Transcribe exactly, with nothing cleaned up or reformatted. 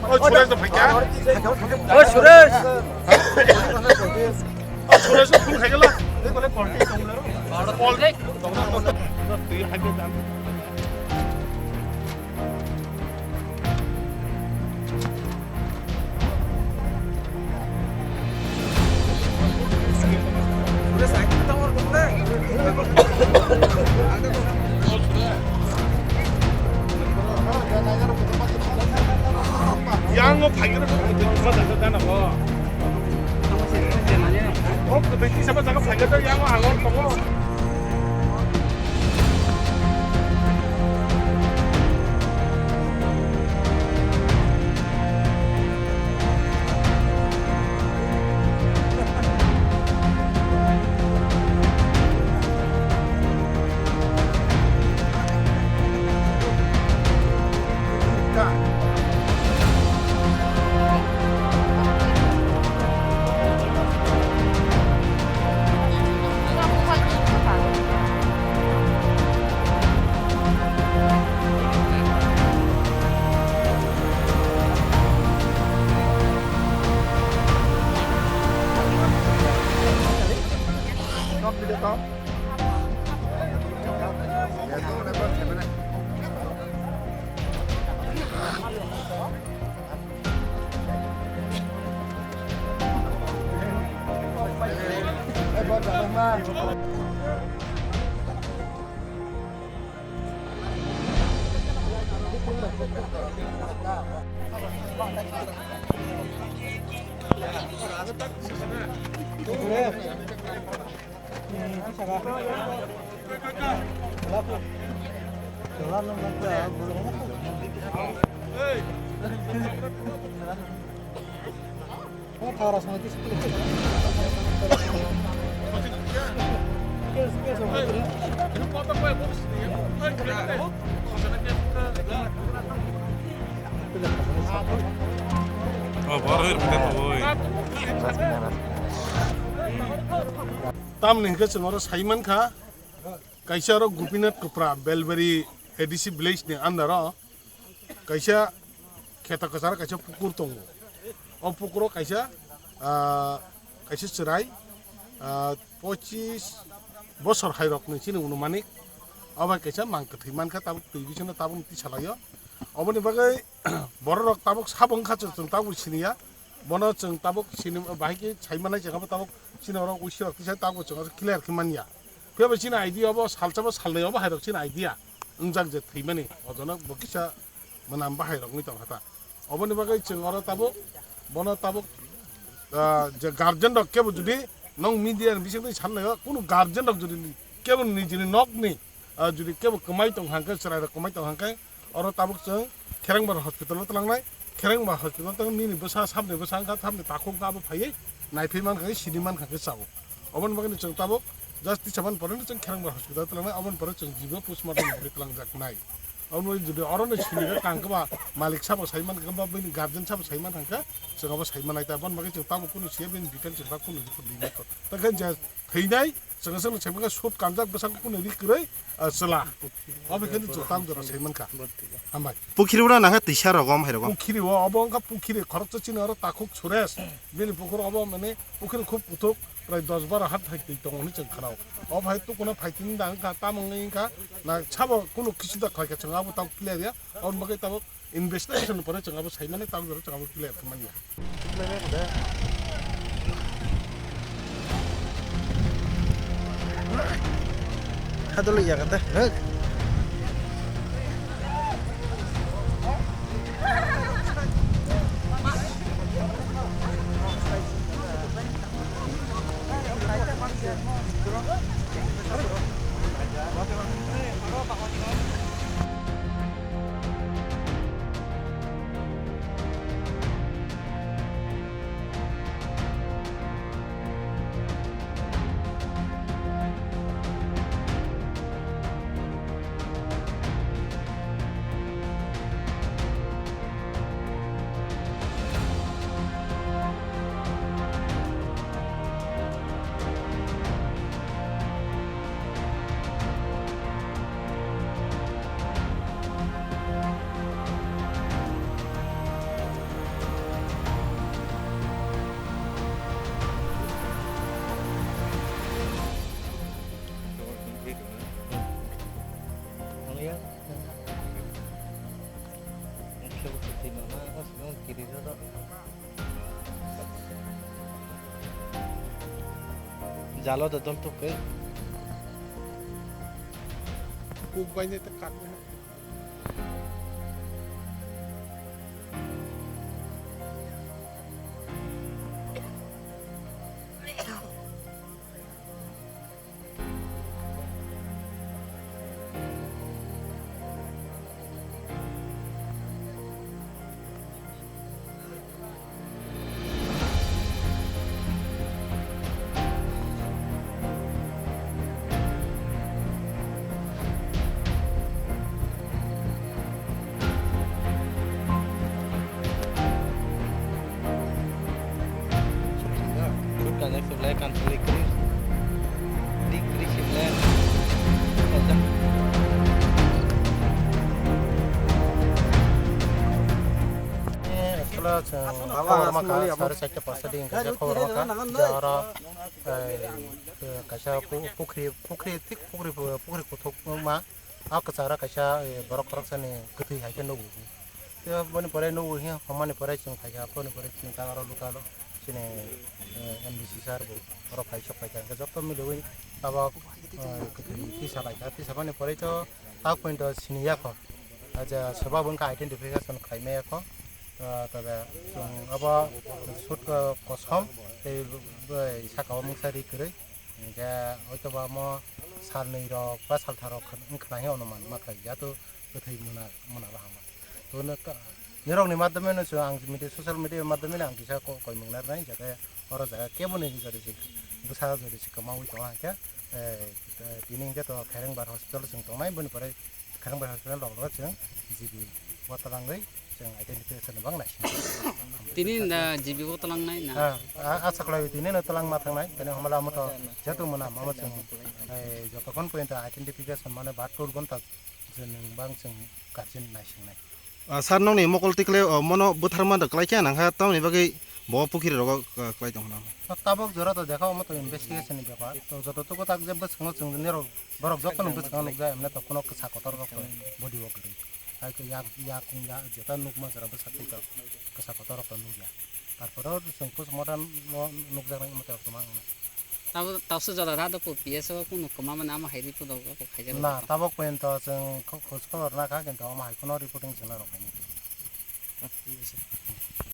O Suresh da phaikha. O Suresh. O Suresh phone khaikhala. Poltik. Yang o phaikhe rw khe tei kisa jaga phaikhe tei yang o ang o tongo. Tamni hwnkhe chwng oro sai mankha, kaisa oro Gopinath Kwpra, Belbari A D C village ni under o kaisa kheta kwcharo kaisa pukur tongo. O pukuro kaisa, ah, kaisa chwrai, ah, pochis bosor hai rokni chini unumanik. O bai kaisa mang kwthwi mankha, tabuk twi bisingo tabuk twi salaio. Oboni bagwi borok rok tabuk sabo wngkha, chwng tabuk siniya. Bono chwng tabuk sini, bahai khe sai manai, chwng abo tabuk sini oro uisi rok tisa tabuk chwng oro clear khe manya. Phiya bai chini idea obo salsa bo salnai obo hai rok chini idea wngjak je thwimani, ojono bo kisa mwnam bahai rok wngwi tongkha ta. Oboni bagwi chwng oro tabuk, bono tabuk, ah, je guardian rok kebo jodi nong media ni bisingtwi sannaio, kunu guardian rok jodi kebo nijini nokni, ah, jodi kebo kwmai tong hangkhe, chwrai rok kwmai tong hangkhe, oro tabuk chwng Kherengbar hospital o twlangnai. Kherengbar hospital tang nini bwsa, sabni bwsa wngkha, sabni takhuk wngkha, abo phaiwi naiphai mankha khe, sini mankha khe chao. Oboni bagwi chwng tabuk just tisa man pore chwng Kherengbar hospital o twlangnai, oboni pore chwng jibo postmortem ni bagwi twlangjaknai. Omo jodi oro ni sini khe kang khe ba malik sabo sai man khe ba bini guardian sabo sai man khe chwng abo sai manai ta, oboni bagwi chwng tabuk kunu siya bini detail chwng tabuk kunu report limit ko. Ta khe je thwinai chwng chwng sai man khe sut kanjak bwsang kunu ri kwrwi, ah, chwla. Obo khe chwng tabuk jora sai man kha. Hambai. Pukhiri ura nang khe twisa rogom hai rogom. Pukhiri o obo wngkha pukhiri khoroksa chini oro takhuk Suresh. Bini pukhur obo mane pukhiri khub kuthuk. Prai dos baro hat hai twi tongo hwnwi chwng khnao. O hai tukuna phaitini da wngkha, tamo wngwi wngkha, na sabo kunu kisu da khlaikha chwng abo tabuk clear ya. Aboni bagwi tabuk investigation ni pore chwng abo saimani, tabuk jora chwng abo clear khe manya. Hadolok ya kata. Chalo da dom tuk ke. Kuk bai ne ta kat ne. Shoot ka next blai kan klik klik. Klik klik si blai. Kacang. Ekla chwng khobor ma kha, sare charta pasta di hwnkha khe khobor ma kha. Je oro, eh, kaisa pu-, pukhri, pukhri, thik pukhri, pukhri kuthuk ma. A kwcharo kaisa, eh, borok khoroksani kwthwi hai khe nugo. Tei boni pore nugo hiya, homani pore chwng phaikha, boni pore chwng ta aro local chini, eh, M D C sir bo oro phai sok phaikha. Hwnkhe joto miliwi tabok, eh, kwthwi tisa laikha. Tisa boni pore to tak point to sini yakho. Aja soba bo wngkha identification khlai maya kho. Ah, tabe chwng abo shoot, eh, kosom tei bai saka o mungsa ri kwrwi. Hingkhe hoitoba omo salnwi rok ba salthar rok khn-, wng khna hi onuman ma khlai ya to kwthwi muna, muna baha ma. To no ta-, nirok ni madhyame no chwng ang media, social media madhyame no ang kisa ko-, koimung narnai, jate oro jaga kebo ni jori si bwsa jori si kwmaui tongo hingkhe, eh, tini hingkhe to Kherengbar hospital chwng tongnai, boni pore Kherengbar hospital rok no chwng G B o twlangwi chwng identification bang naising. Tini da G B o twlangnai na? Ah, ah, asa kwlai tini no twlang ma thangnai, tini hamala mo to jetu mona mama chwng, eh, jotokhon pointa identification mane bahatur ghonta je nwng bang chwng guardian naisingnai. Ah, sir, nokni mokol tikle, oh, mono bwtharma da kwlai khe nang kha, tamoni bagwi bo pukhiri rogo, ah, kwlai tong kha. Tabok jora to dekha omo to investigation ni bepar. To joto tuko tak je bwskango chwng nirok borok joto no bwskango nukjak, emne to kuno kwsa kotor rok to body o kwrwi. Hai khe yak, yak, yak, jeta nukma jora bwsa twi to kwsa kotor rok to nukya. Tarpore chwng postmortem o nukjaknai omo to tongma wngna. Tabo, tabo se jora da do po P S o kunu kwma mane amo hai report o khaijak. Na, tabok pointo chwng kho-, khoj khobor na kha, kintu omo hai kheno reporting chwngno rw khaini.